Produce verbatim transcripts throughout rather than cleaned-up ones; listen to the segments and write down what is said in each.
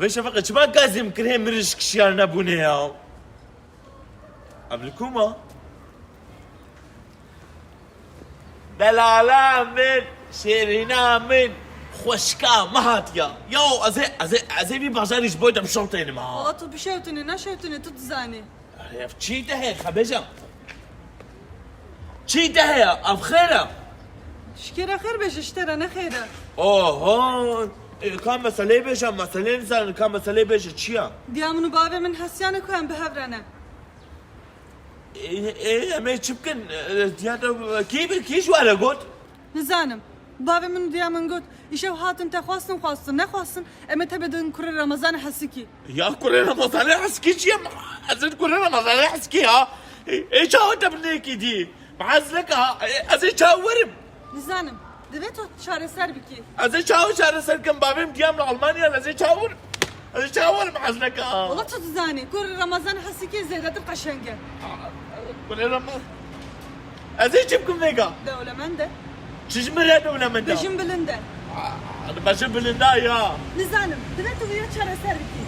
Be Şefeqê, çima gazê min kir hê mirişk şiyar nebûne ya? Ev li ku ma? Delala min, şêrîna min, xweşka me hatiya. Yaw, ez ê, ez ê, ez ê vî bajarî ji bo te bişewtênim ha. Wala tu bişewtine, neşewtine, tu dizanî. Ev çî de heye, xebêja? Çî de heye, ev xêr e? Ji kê re xêr bêje, ji te re ne xêr e. Oho! E, ka meseleyê bêje, meseleyê nizanin, ka meseleyê bêje çi ye? Diya min û bavê min hesiyane ku em bi hev re ne. E, e, em ê çi bikin? E, diya te kî bi, kî ji we re got? Nizanim. Bavê min û diya min got, îşev hatin te xwestin, xwestin, nexwestin, em ê te bidin kurê Remezanê Hesikî. Ya kurê Remezanê Hesikî çi ye? Ez ê kurê Remezanê Hesikî ha? Ê, ê çawa te binêkî dî? Mehezleka, ê, ez ê çawa werim? Nizanim. Divê tu çareser bikî. Ez ê çawa çareser kim? Bavê min diya min li Almanya, ez ê çawa werim? Ez ê çawa werim mehezleka? Wala tu dizanî, kurê Remezanê Hesikî zêdetir qeşeng e. Kurê Rema-, Ez ê çi bikim vêga? Dewlemend e. Çi ji min re dewlemend e? Bejin bilind e. Aa, bejin bilind e ya. Nizanim, divê tu vêya çareser bikî.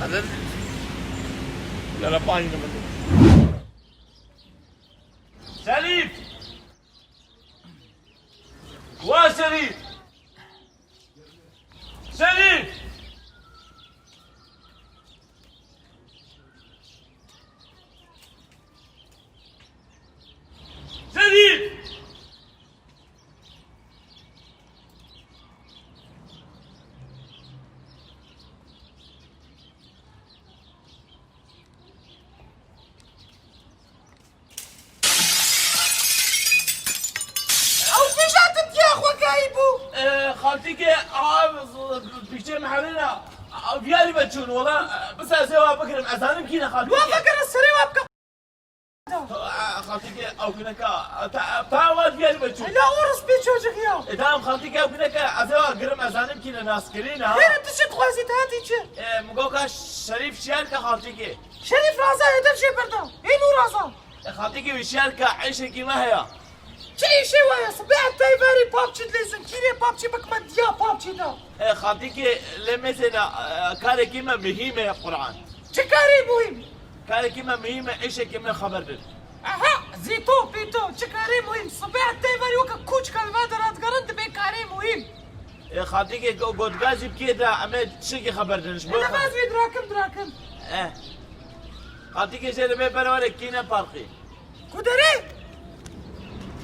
Hadi. Lere payını mı? Şerîf! Wa Şerîf! Şerîf! Şerîf! Ew kîja tu diya xwe gayî bû? Ee, xaltîkê, a, dikçe mehewêna, a, viyarî ve çûn, wala, e, bisa ez ê wa bikirim, ez zanim kî ne xaltîkê. Wa vekir, ez serê wa bikim. Xaltîkê, ew kineka, ta, ta wa diyar be çû. Ela, o rus bir çocuk ya. E, tamam, xaltîkê, ew kineka, ez ê wa girim, ez zanim kî ne, naskirî ne. Hêre, tu çi dixwazî, tu hatî çi? E, min got ka Şerîf şiyar ke xaltîkê. Şerîf raza, hedef jê berda. Hê nû raza. E, xaltîkê wî şiyar ke, îşekî me heye. Çi îşê we ye? Sibê tey verî papçî dilêzin, kîrê papçî bikme diya papçî da. E, xaltîkê, lê mêzêna, e, karekî me muhîm e, Quran. Çi karê muhîm? Karekî me muhîm e, îşekî me xeber din. Aha, zîto, pîto, çi karê muhîm? Sibê tey verî weke kûçka li va de radigerin dibe karê muhîm. E, xaltîkê go-, gotiga jî bi kê de, em ê tiştekî xeber din, ji bo Ene xeber. Vaz wî dirakim, dirakim. E. Xaltîkê jê li bê berwarê kîne parqî. Ku derê?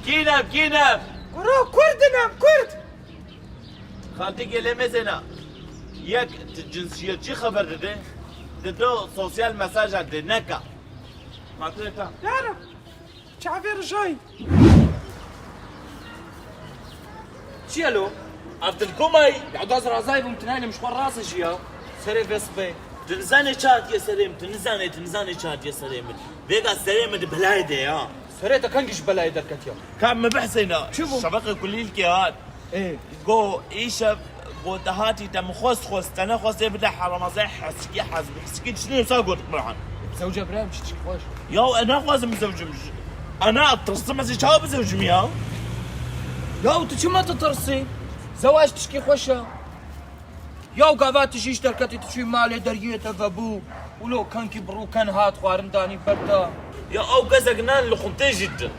Kîne, kîne. Kuro, Kurd in em, Kurd. Xaltîkê lê mêzêna. Yek tu cinsiyetçî xeber dide, di do sosyal mesaja de neka. Matê ta. Yara. Çavê rijayî. Çi ye lo? Ev dilkomay. Ya da ez razayî bûm, tu nayê min ji xwe razî jî ya. Serê vê sibê. Tu nizanê çi hatiye serê min, tu nizanê, tu nizanê çi hatiye serê min. Vêga serê min di belayê de ya. Serê te kengî ji belayê derketiya? Ka min bihseyna. Çi bû? Şeveqê kulîlkê hat. Ê. Go, îşev, go, te hatî, te min xwest, xwest, te nexwest, ê bide heramazê, hesikî, hezbi, hesikî, çi neysa got Quran. Zewce birayim, çi, çi xweş. Ya, e, naxwazim bizewcim. Ana, tirsim, ez ê çawa bizewcim ya? Ya, tu çima tu tirsî? Zewac tişkî xweş e. Ya, gava tu jî ji derketî tu çûyî malê deriyê te vebû. Wilo kenkî bi rûken hat xwarin danî ber te. Ya ew kesek nan li xuntê jî didin.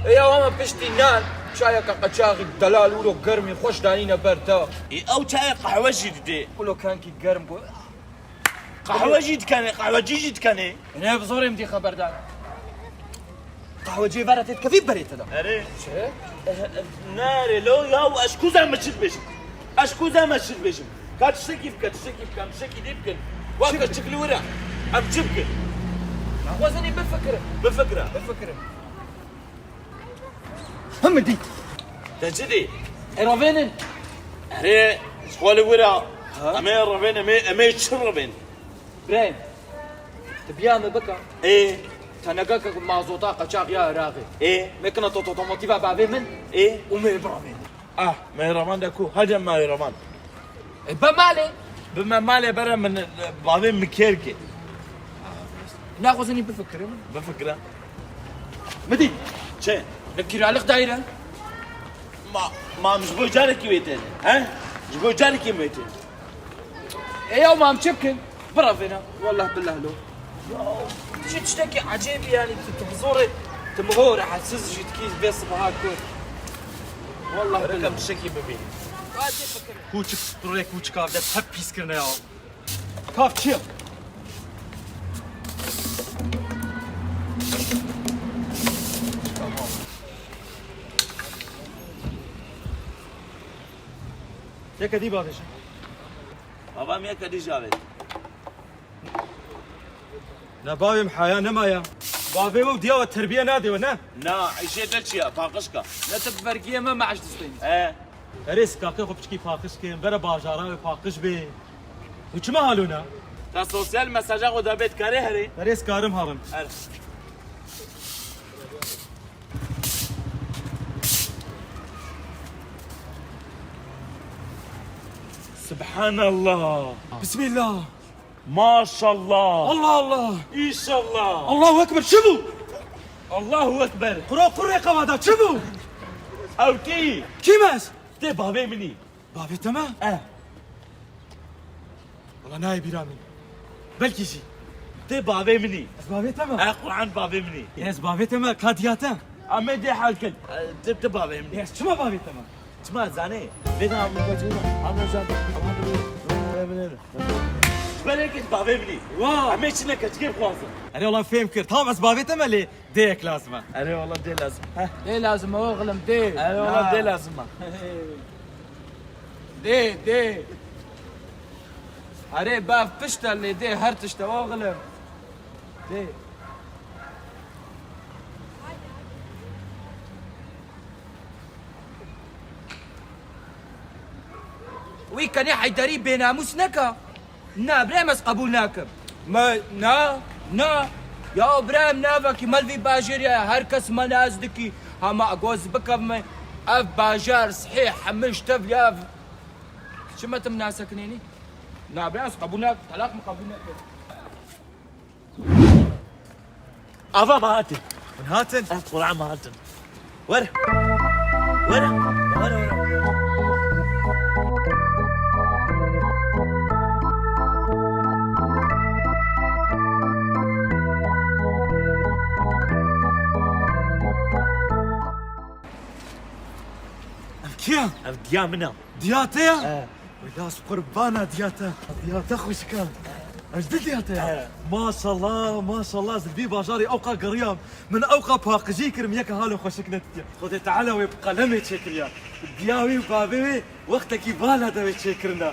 E ya hema piştî nan çayeke qeçaxî delal wilo germî xweş danîne ber te. Ê ew çayê qehwe jî didê. Wilo kenkî germ got. Qehwe jî dikenê, qehwecî jî dikenê. Ne bi zorê min dî xeber dan. Qehweciyê vera tê dikevî berê te de. Erê. Çi? Eh, eh, nare lo ya, ez ku zehmet çi dibêjim? Ez ku zehmet çi dibêjim? Ka tiştekî bike, tiştekî bike, em tiştekî dî bikin. Weke çik li wir e. Em çi bikin? Naxwazinî bifikirin. Bifikire. Bifikirin. Hemidî. Te çi dî? Ê ravênin. Erê, ji xwe li wir e. Ha? Em ê ravên, em ê, em ê çi ravên? Birayê, tu biya min bika. Ê. Tenekeke mazota qeçax ya Iraqê. Ê. Mekina to, to, otomotîva bavê min. Ê. Û me biravê. Ah, Mehraman de ku? Hadi Mehraman. E, be malê. Bi me malê bere min, bavê min kêr ke. Naxwazinî bifikirim. Bifikire. Midî. Çi? Ne kiralık daire. Ma, ma min ji bo carekî wê têne, he? Ji bo carekê me tê. E ya mam çi bikin? Birevêne. Wallah billah lo. Ya, tu jî tiştekî ecêbî yanî tu, tu bi zorê, tu mihor ehelsiz jî dikî vê sibaha ku. Wallah billah. Rikam tiştekî bibî. Hadi bikin. Kûçik, rê kûçik avde hep pîs kirine ya. Kaf çi? Yeke dî bavêje. Baba min yeke dî javêt. Ne bavê min haya nema ya. Bavê we û diya we terbiye nade we ne? Na, îşê te çi ya? Paqij ka. Ne tu bi vergiyê me maaş distênî. E. Erê, sikakê xwe piçkî paqij ke, bere bajara wê paqij bê. Û çima halo na? Te sosyal mesaja xwe da bê, dikarê herê? Erê, sikarim herim. Her. Subhanallah. Bismillah. Maşallah. Allah Allah. İnşallah. Allahu Ekber. Çi bû? Allahu Ekber. Qura qurê qevada. Çi bû? Ew kî? Kî me ez? Tê bavê min î. Bavê te me? E. Wala nayê bîra min. Belkî jî. Tê bavê min î. Ez bavê te me? E, Quran bavê min î. Ez bavê te me, ka diya te? Amê dê hal kir. E, tê, tê bavê min î. Ez çima bavê te me? Çima zanê? Vê de hamle kaçırma. Hamle can. Hamle. Belê ki bavê min î. Wa. Amê çi ne keçikê bixwazin. Erê wala fêm kir. Tamam, ez bavê te me lê dêyek lazim e. Erê wala dê lazim. Heh. Dê lazim e oğlum, dê. Erê wala dê lazim e. Dê, dê. Erê bav pişt e lê dê her tişt e oğlum. Dê. Wî kenê heyderî bênamûs neka. Na, birayê me, ez qebûl nakim. Me, na, na. Ya birayê min, navekî me li vî bajêrê ye, her kes me nas dikî. Hema goz bikevme, ev bajar sihê hemî ji tev ya. Çi me tim nasekinênî? Na, birayê, ez qebûl nakim. Telaq min qebûl nakim. Ava me hatin. Hûn hatin? Ev qura me hatin. Were. Were. Were, were. Ev kî ya? Ev diya min e. Diya te ya? E. Wela ez qurbana diya te. Diya te xwişka. Ez di diya te ya. E. Maşallah, maşallah, ez li vî bajarê ewqa giriyam. Min ewqa paqijî kir, min yeke halo xweşik nedîtiye. Xwedê Teala wê bi qelemê çêkiriya. Diya wî û bavê wê wextekî vala de wê çêkirina.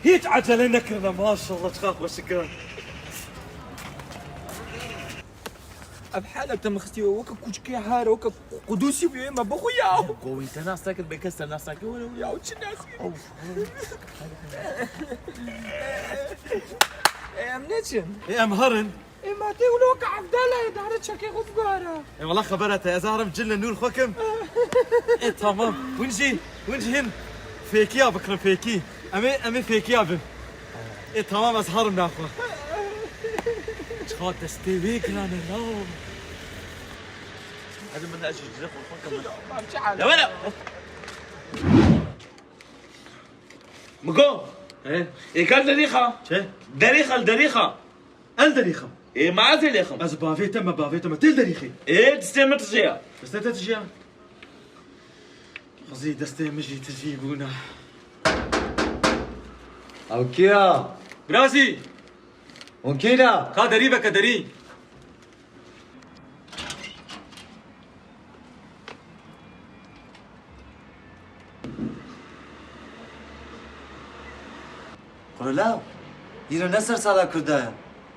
Hîç ecele nekirine, maşallah, çiqa xweşik e. Ev hela te min xistiye weke kûçikê here, weke qudûsî bûye me bixwe ya. Govîn te nas nekir, bê kes te nas nekir, were, were. Ya çi nas kir? Of. Ê, em neçin? Ê, em herin. Ê, ma tê wilo weke Evdala ye, dare çekê xwe biguhera. Ê, wela xebera te, ez herim cil li nûr xwe kim. Ê, tamam. Hûn jî, hûn jî hin fêkiya bikirin, fêkî. Em ê, em ê fêkiya bin. Ê, tamam, ez herim naxwe. Çiqa destê wê giran e, la. Hadi min ez ji cil xwe xwe kim. Ya wele. Migo. He? Ê, ka derîxa. Çi? Derîxa, derîxa. El derîxim. Ê, ma ez ê lêxim. Ez bavê te me, bavê te me. Tê derîxî. Ê, destê min tijî ya. Destê te tijî ya. Xwezî destê min jî tijî bûna. Ew kî ya? Birazî. Hûn kî ne? Ka derî veke derî. Qurulaw, îro ne sersala Kurda ye.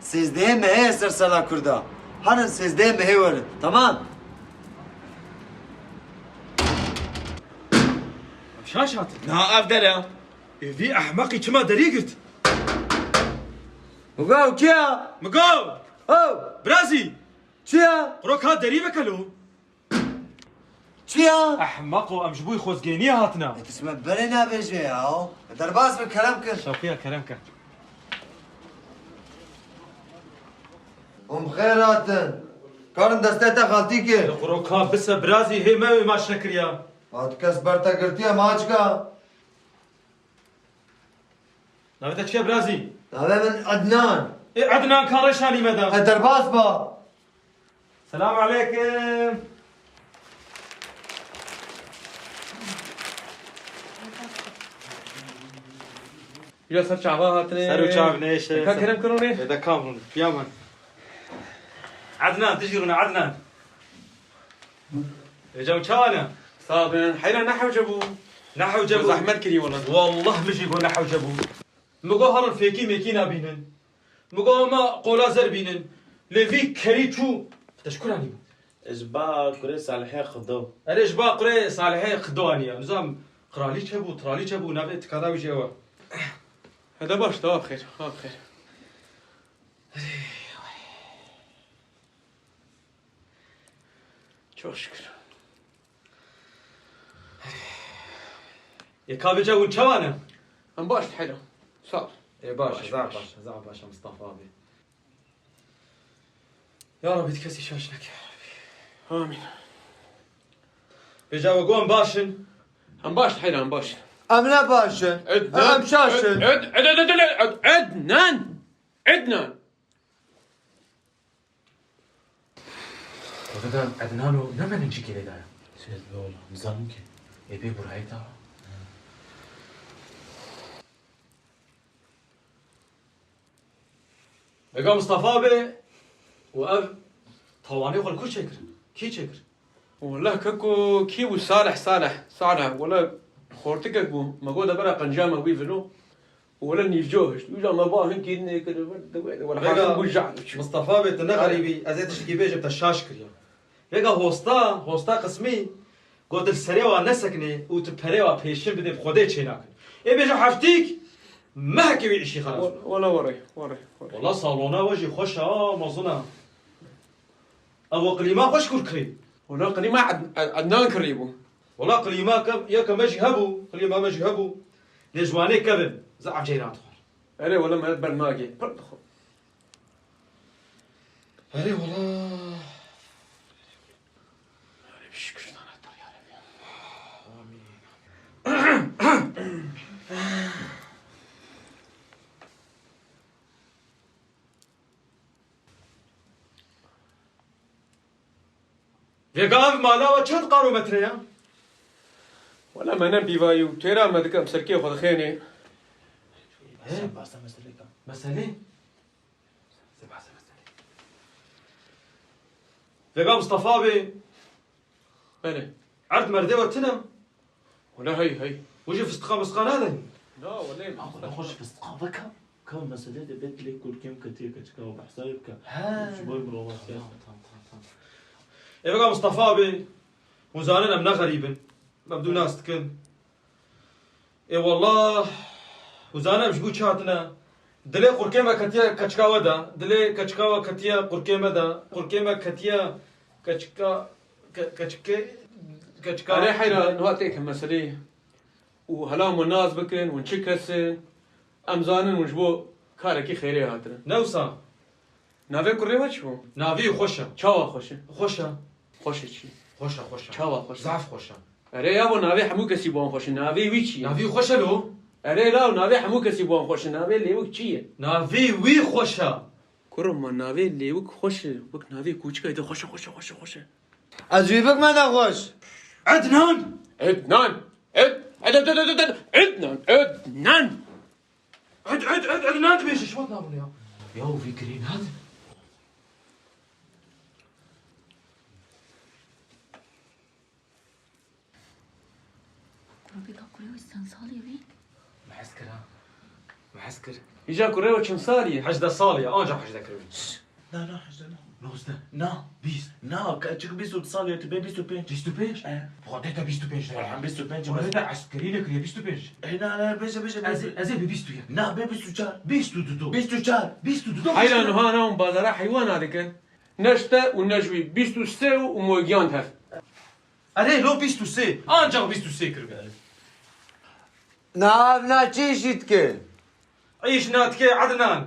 Sêzdehê mehê ye sersala Kurda. Herin sêzdehê mehê werin. Tamam. Şaş hatin. Na ev der e. Ê vî ehmeqî çima derî girt? Migo, ew kî ya? Migo! Ew! Birazî! Çi ya? Quro ka derî veke lo. Çi ya? Ehmeqo, em ji bo xwezgêniyê hatine. E, tu ji me berê nabêje ya. Derbas be, kerem kir. Şewqiya, kerem kir. Hûn bi xêr hatin. Karin destê te xaltî kir. Li quro ka bise birazî hê me wê maç nekiriya. Ma tu kes ber te girtiye maçka? Navê te çi ye birazî? Navê min Ednan. Ê Ednan, ka reşanî me da. E, derbas ba. Selam aleykum. Ya ser çava hatine. Ser û çav nêşe. Ka kerem kironê. Ê de kam hûn. Piya min. Ednan, tu jî rûne Ednan. Ê, çawa ne? Sax bin. Heyra ne hewce bû. Ne hewce bû. Zehmet kirî wala. Wallah min jî got ne hewce bû. Min got herin fêkî mêkî nabînin. Min got hema qola zer bînin. Lê vî kerî çû. Te ji kura nî bû? Ji ba kurê Salihê Xido. Erê ji ba kurê Salihê Xido aniya. Nizam kralîçe bû, tralîçe bû, navê tikada wî jî ew e. Hede baş, tawaf xêr, tawaf xêr. Çok şükür. Ê ka vêca hûn çawa ne? Em baş, heyra. Sağ ol. Ê baş, baş, zaf baş, zaf baş, Mustafa abi. Ya Rabbi, tu kesî şaş neke, ya Rabbi. Amin. Vêca we got em baş in. Em baş, heyra, em baş. Em ne baş in. Ednan, em şaş in. Ed, ed, ed, ed, ed, ed, Ednan. Ednan. Xwedê de Ednan û ne merincîkê lê daye. Sêz be ola, nizanim ki. Ê bê burayê ta. Vêga Mustafa bê û ev tawanê xwe li ku çêkirin? Kî çêkir? Wele keko kî bû? Salih, Salih, Salih. Wele xortikek bû. Me got de bera qenca me wî vilo. Wele nîvco hişt. Wî me ba hin kî nêkir. Wele Vêga hakim bû jehd. Mustafa bê, tu ne xerîbî, ez ê tiştekî bêjim, te şaş kiriye. Vêga hosta, hosta qismî, got li serê wa nesekine û tu perê wa pêşin bidê, bi Xwedê çênakin. Ê bêje heftîk, mehekê wî îşî xelas bû. Wele were, were, were. Wela salona we jî xweş e, a mezin e. Ew we qilîma xweş kûr kirî. Wela qilîma Ed-, Ed-, Ednan kirî bû. Wela qilîma ke-, yeke me jî hebû, qilîma me jî hebû. Lê ji wanê kevin, zaf ceyran dixwar. Erê wela me ber nagê, pir dixwe. Erê wela. Erê şikir sana tar ya Rebî. Amîn. Vêga ev mala we çend qaro metre ya? Wela me ne pîvayî û têra me dikim serkê xwe dixênê. He? Sen bahse meselê ka. Meselê? Sen bahse meselê. Vêga Mustafa bê. Belê. Erd merdê we tune. Wele hey, hey. Û jî fistiqa mistiqa nadin. Na, wele. Ha, wele xweş fistiqa veke. Ka meselê de bê dilê kurkêm ketiye keçika û behsa wê bike. He. Ji bo mirova siyas. Tamam, tamam, tamam, tamam. Ê veka Mustafa abi, hûn zanin em ne xerîb in. Em dû nas dikin. Ê wallah, hûn zanin em ji bo çi hatine. Dilê qurkê me ketiye keçika we de. Dilê keçika we ketiye qurkê me de. Qurkê me ketiye keçika, ke-, keçikê, keçika. Erê heyra, niha têkim meselê. Û hela hûn nas bikin, hûn çi kes in? Em zanin hûn ji bo karekî xêrê hatine. Ne wisa? Navê kurê we çi bû? Navî xweş e. Çawa xweş e? Xweş e. Xweş e çi? Xweş e, xweş e. Çawa xweş e? Zaf xweş e. Erê yabo, navê hemû kesî bo wan xweş e. Navê wî çi ye? Navî xweş e lo. Erê law, navê hemû kesî bo wan xweş e. Navê lêwik çi ye? Navê wî xweş e. Kuro ma navê lêwik xweş e. Wek navê kûçika de xweş e, xweş e, xweş e, xweş e. Ez wî bikme nexweş. Ednan! Ednan! Ed-, ed-, ed-, ed-, ed-, ed-, Ednan! Ednan! Ed, ed, ed, Ednan dibêje, şivat nabûne ya. Ya vî girê nadin. Kurê vêga kurê wî çend salî wî? Me hez kir ha. Me hez kir. Îja kurê we çend salî ye? Hejdeh salî ye, anca hejdeh kiribû. Na, na, hejdeh na. Nozdeh. Na. Bîst. Na, ka-, çik bîst û du salî ye, tu bê bîst û pênc. Bîst û pênc? E. Xwedê te bîst û pênc de. Erhan bîst û pênc. Xwedê te eskerî nekiriye bîst û pênc. E, na, na, bêje, bêje, Ez ê, bêje. Ez ê bi bîst û yek. Na, bê bîst û çar. Bîst û du. Bîst û çar. Bîst û du. Heyran, ha, na, hûn bazara heywana dikin. Ne ji te û ne ji wî, bîst û sê û mogiyan hev. Erê, lo bîst û sê, ancax bîst û sê kiribin. Na, ev na çi îşî dike? Îş na dike, Ednan.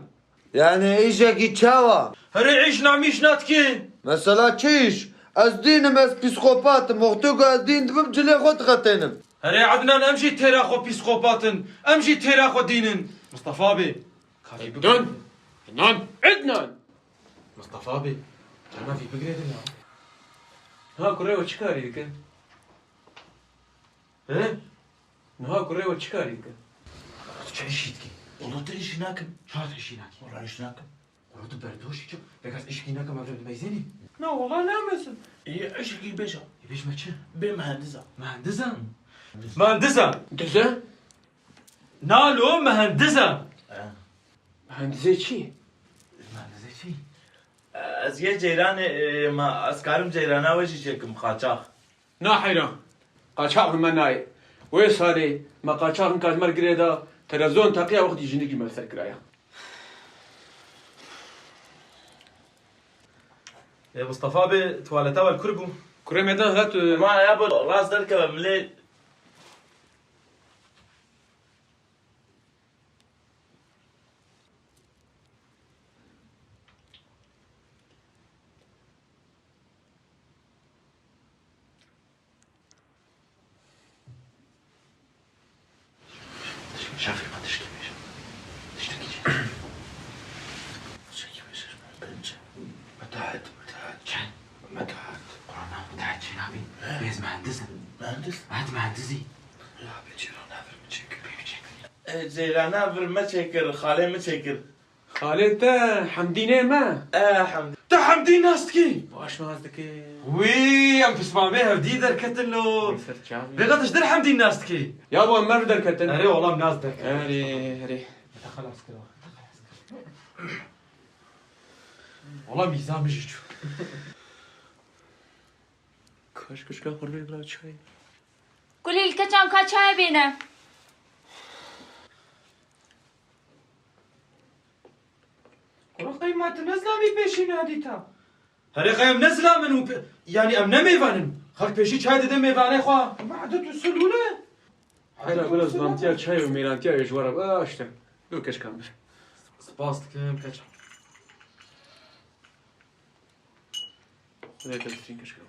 Yani îşekî çawa? Herê îş na mîş na dike. Mesela çi îş? Ez dîn im, ez psîkopat im. Wextê ku ez dîn dibim, cilê xwe dixetênim. Herê Ednan, em jî têra xwe psîkopat in, em jî têra xwe dîn in. Mistefa bê, kafî bigire. Ednan! Ednan! Ednan! Mistefa bê, çerna vî bigire din ya. Ha, kurê we çi karî dike? He? Niha kurê we çi karî dike? Tu çi îşî dikî? Wala tu îşî nakim. Çawa tu îşî nakî? Wala îşî nakim. Wala tu berdoşî çi? Pêkas îşkî nakim, ev meyzênî? Na, wala namesin. Ê, îşkî bêja. Ê, bêj me çi? Bê mehendiza. Mehendiza? Mehendiza? Dize? Na lo mehendiza. He. Mehendizê çi? Mehendizê çi? Ez yê ceyranê, e, ma ez karim ceyrana we jî çêkim qaçax. Na heyran. Qaçax li me nayê. Wê salê me qaçax hinka ji me re girê da, televizyon teqiya wextî jinik ji me li ser kiraya. Ê Mistefa bê, tuwaleta we li kur bû? Kurê me dan hat, e, Ma ya bo rast derkeve milê. Şefîqa tişkî bêje. Tiştekî bêje. Tiştekî bêje. Metahet, metahet. Çend? Metahet. Qur'ana metahet çi nabî? He. Biz mühendis in. Mühendis? Evet, mühendisî. Ya bê cîran, vir min çêkir. Bê min çêkir. E, cîrana vir me çêkir, xalê min çêkir. Xalê te Hemdî nê me? E, Hemdî. Tu Hemdî nas dikî? Baş nas dikî. Wî, em pismamê hevdî derketin lo. Ser çavî. Vêga tu ji dir Hemdî nas dikî? Ya bo em merv derketin. Erê, olam nas derketin. Erê, erê. Te xelas kir, te xelas kir. Olam mîza min jî çû. Kaş kişka xwe rê bila çay. Kulî li keçan ka çayê bêne. Kuro qey ma tu nezlamî pêşî nadîta? Herê qey em ne zilam in û pe-, yanî em ne mêvan in. Xelk pêşî çay dide mêvanê xwe. Me'det û silûne. Heyra, biraz damtiya çay û mêrantiya wê ji we re. Aa, işte. Yok, keşkan bir. Spas dikim, keça. Xwedê te bistîn keşkan.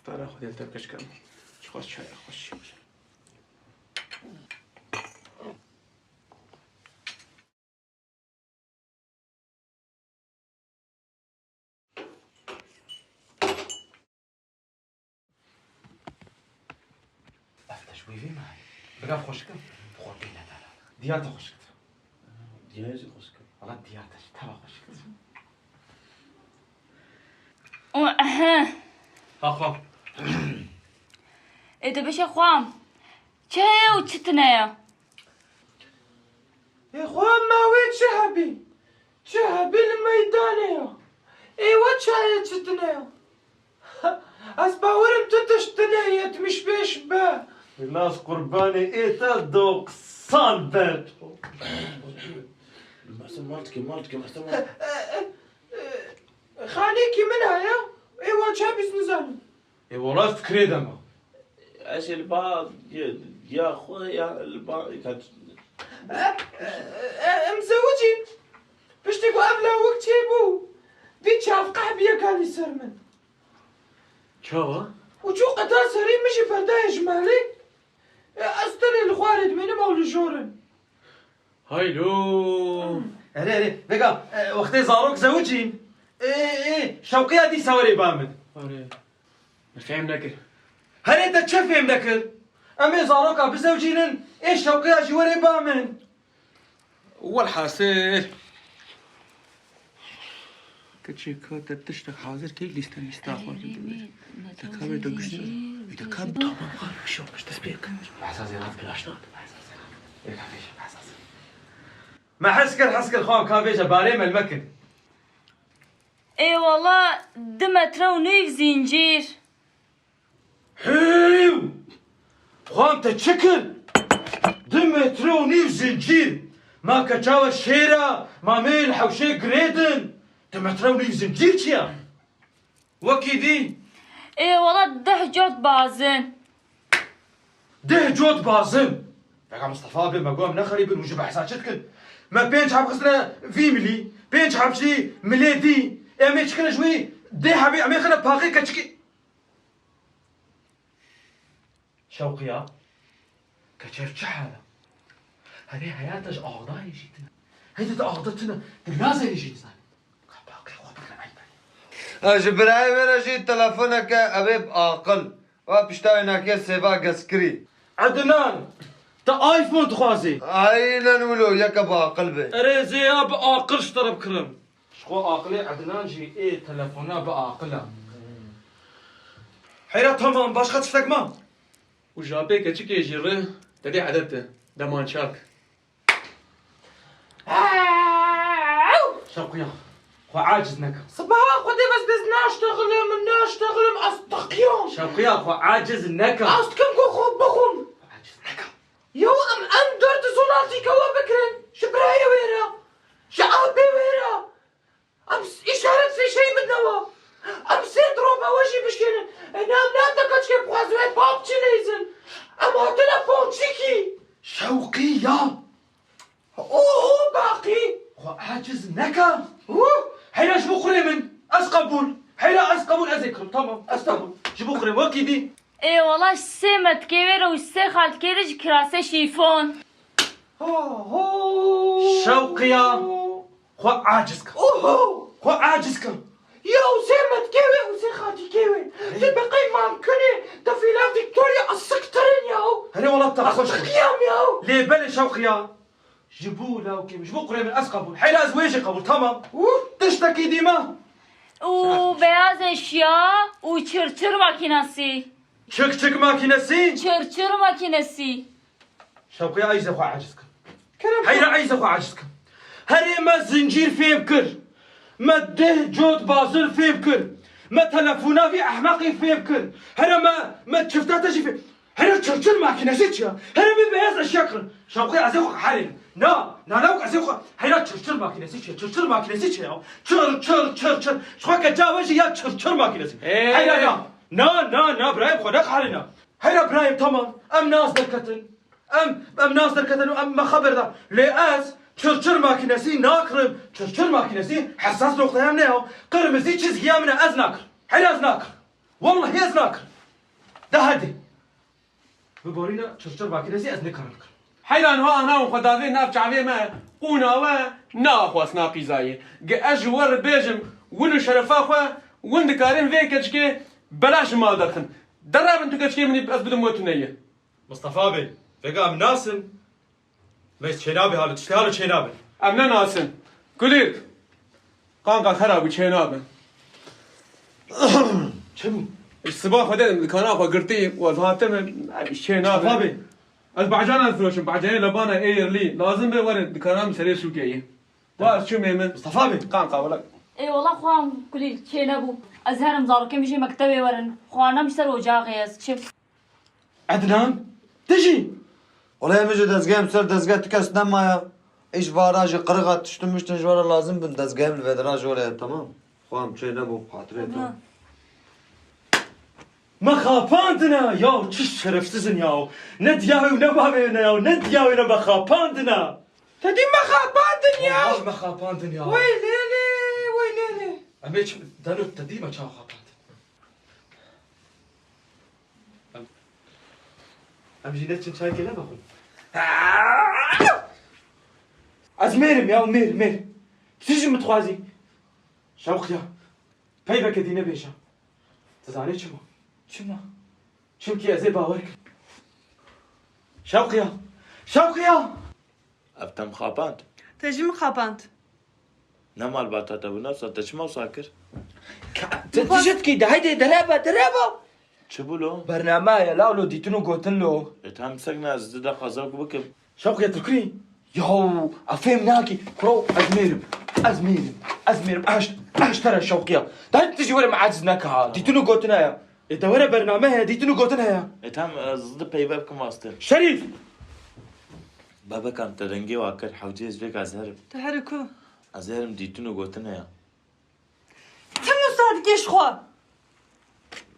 Stara Xwedê li te keşkan. Çiqas çaya xweş. Ev te ji wî vê me. Bira xweşik e. Xwe bêne delal. Diya te xweşik e. Diya jî xweşik e. Valla diya te ji teva xweşik e. O, ehe. Ha, xwe. Ê, tu bişe xwam. Çi heye û çi tune ye? Ê xwe, ma wê çi hebî? Çi hebî li meydanê ya? Ê we çaye çi tune ya? Ez bawerim tu tişt tune yetmiş beş be. Nas qurbanê ê te doksan be. Mersin mal dike, mal dike, Mersin mal. Xanekî min heye, ê we çi hebî ez nizanim. Ê wala ez fikirê de me. Ez ê li ba ya xwe ya li ba kat. E, e, e, em zewicîn. Piştî ku ev lawik çêbû, vî çavqeh bîye kalî ser min. Çawa? Û çû qeta serî min jî berdaye ji malê. E, ez tenê li xwarê dimînim ew li jor in. Haylo. Erê, erê, vêga, e, wextê zarok zewicîn. Ê, ê, şewqiya dîsa werê ba min. Erê. Me fêm nekir. Herê te çi fêm nekir? Em ê zaroka bizewicînin, ê şewqiya jî werê ba min. Welhasil. Keçê ka te tiştek hazir kir, lîste mîsta xwe. Te ka bê te gişt. Te ka bê tamam, ha, şok, işte, pêk. Behsa zêrat flaştan. Behsa zêrat. Êka pêş, behsa zêrat. Me hez kir, hez kir, xwe ka vêje, barê me li me kir. Ê wala, du metre û nîv zîncîr. Hêw! Xwam te çi kir? Du metre û nîv zincîr. Ma keça we şêr e, ma me li hewşê girêdin. Du metre û nîv zincîr çi ye? Wekî dî. Ê wala deh cot bazin. Deh cot bazin. Vega Mistefa bê me got em ne xerîb in, hûn ji behsa çi dikin? Me pênc heb xistine vî milî, pênc heb jî milê dî. Em ê çi kine ji wî deh hebê, em ê xine paxê keçikê. Şewqiya, Keçev çi hal e? Herê heyata ji axdayê jî tine. Heyde di axda tine, di lazerê jî nizane. Ka baqê xwe bikire eyb e. Ez ji birayê me re jî telefoneke, ew ê bi aqil. Wa pişta wê nake sêva gezkirî. Ednan, te iPhone dixwazî? Aynen wilo, yeke bi aqil be. Erê zê ya bi aqil ji te re bikirim. Ji xwe aqilê Ednan jî ê telefona bi aqil e. Heyra tamam, başqa tiştek ma? Û japê keçikê jî re, te dê edet e. Demançak. Şewqiya, xwe aciz neke. Sibaha Xwedê bes, bes naştexilim, naştexilim, ez teqiyam. Şewqiya, xwe aciz neke. Ez dikim ku xwe bixwim. Xwe aciz neke. Yew em, em dor di zonaltîka we bigirin. Ji birayê wê re. Ji apê wê re. Em s-, îşaret fîşeyî min newa. Em sê diroma we jî bişkênin. Ê, ne, em ne em deka çikê bixwazin wê pap çi leyzin. Em hatine ponçikî. Şewqiya. Oho, baqî. Xwe aciz neke. Huh. Heyra ji bo kurê min. Ez qebûl. Heyra ez qebûl, ez ê kirim. Tamam, ez qebûl. Ji bo kurê wekî dî. Ê wala ji sê metkê wê re û ji sê xaltikê re jî kirase şîfon. Ho, ho. Şewqiya. Xwe aciz ke. Oho. Xwe aciz ke. Ya û sê metkê wê û sê xaltikê wê. Ti bi qey mamkinê te fîla Victoria ez siktirin ya. Herê wala te xweş. Ez qiyam ya. Lê belê Şewqiya. Ji bo lawkê min, ji bo kurê min ez qebûl. Heyra ez wê jî qebûl, tamam. Û tiştekî dî ma? Û beyaz eşya û çirçir makînesî. Çik çik makînesî? Çirçir makînesî. Şewqiya, ez ê xwe aciz kim. Kerem. Heyra, ez ê xwe aciz kim. Herê me zincîr fêv kir. Me deh cot bazir fêv kir. Me telefona vî ehmeqî fêv kir. Here me, me çifta te jî fêv. Here çirçir makînesî çi ya? Here min beyaz eşya kirin. Şewqê, ez ê xwe herê. Na, na, na, ez ê xwe. Heyra çirçir makînesî çi ya? Çirçir makînesî çi ya? Çir, çir, çir, çir. Ji xwe ke ca we jî ya çirçir makînesî. Ee? Heyra na. Na, na, na, birayê xwe neqeherîna. Heyra birayê, tamam. Em nas derketin. Em, em nas derketin û em me xeber da. Lê ez çirçir makînesî nakirim. Çirçir makînesî hesas noqteya min e ya. Qirmizî çizgiya min e, ez nakirim. Heyra ez nakirim. Wallahî ez nakirim. De hadi. Bi borîna çirçir makînesî ez nikarim bikirim. Heyran ha ana xwe davê nav çavê me, qûna we ne axwasna qîzayê. Gi ez ji we re bêjim, win û şerefa xwe, win dikarin vê keçikê belaş ji mal derxin. Derabin tu keçikê min ê ez bidim we, tu neyê. Mistefa bê, vêga em nasin. Me çênabê halo, tiştê halo çênabin. Em ne nasin. Kulîlk. Qanqa xera bû, çênabin. Çi bû? Siba xwe dedim, dikana xwe girtî, ez hatime, çênabin. Mustafa bê. Ez bacanan firoşim, bacanê lebana ê yerlî. Lazim be were dikana min serê sûkê yê. Wa ez çûm ê min. Mustafa bê. Qanqa wela. Ê wela xwam Kulîlk çênebû. Ez herim zarokê min jê mektebê werin. Xwarina min ser ocaxê ez çim. Ednan, tu jî? Wele em ji dezgehê em ser dezgeh tu kes nemaya. Îş vara ji qirixa tiştin miştin ji vara lazim bin dezgehê em li vedira ji were, tamam. Xwe em çê nebû, xatirê te. Ednan. Me xapandina ya, çi şerefsiz in ya. Ne diya wê û ne bavê wê ne ya, ne diya wê ne me xapandina. Te dî me xapandin ya. Vallahi me xapandin ya. Wey lê lê, wey lê lê. Em ê çi, dano te dî me çawa xapandin. Em, em jî neçin çaykê nevexwin. Ez mêrim ya, mêr, mêr. Tu jî min dixwazî. Şewqiya, peyveke dî nebêje. Tu zanî çima? Çima? Çimkî ez ê bawer kim. Şewqiya! Şewqiya! Ev te min xapand. Te jî min xapand. Ne malbata te bû, ne wisa, te çima wisa kir? Te, te ji dikî de, heyde dereba, dereba. Çi bû lo? Bername ye, la lo dîtin û gotin lo. E, tam sek ne, ez di de xwazam ku bikim. Şewqê Tirkî. Yaw, a fêm nakî. Kuro, ez mêrim. Ez mêrim. Ez mêrim. Eşt, eşt tere Şewqiya. Dayê tu jî were me aciz neke ha. Dîtin û gotin heye. E, de were bername heye, dîtin û gotin heye. E, tam, ez di peyve bikim waste. Şerîf! Bebekam te dengê wa kir, hewcê ez vêka ez herim. Tu here ku? Ez herim dîtin û gotin heye. Tim wisa dikê ji xwe.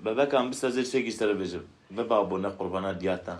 Bebekam, bi sezê sêkî ser bêjim. Ve babo ne qurbana diya te.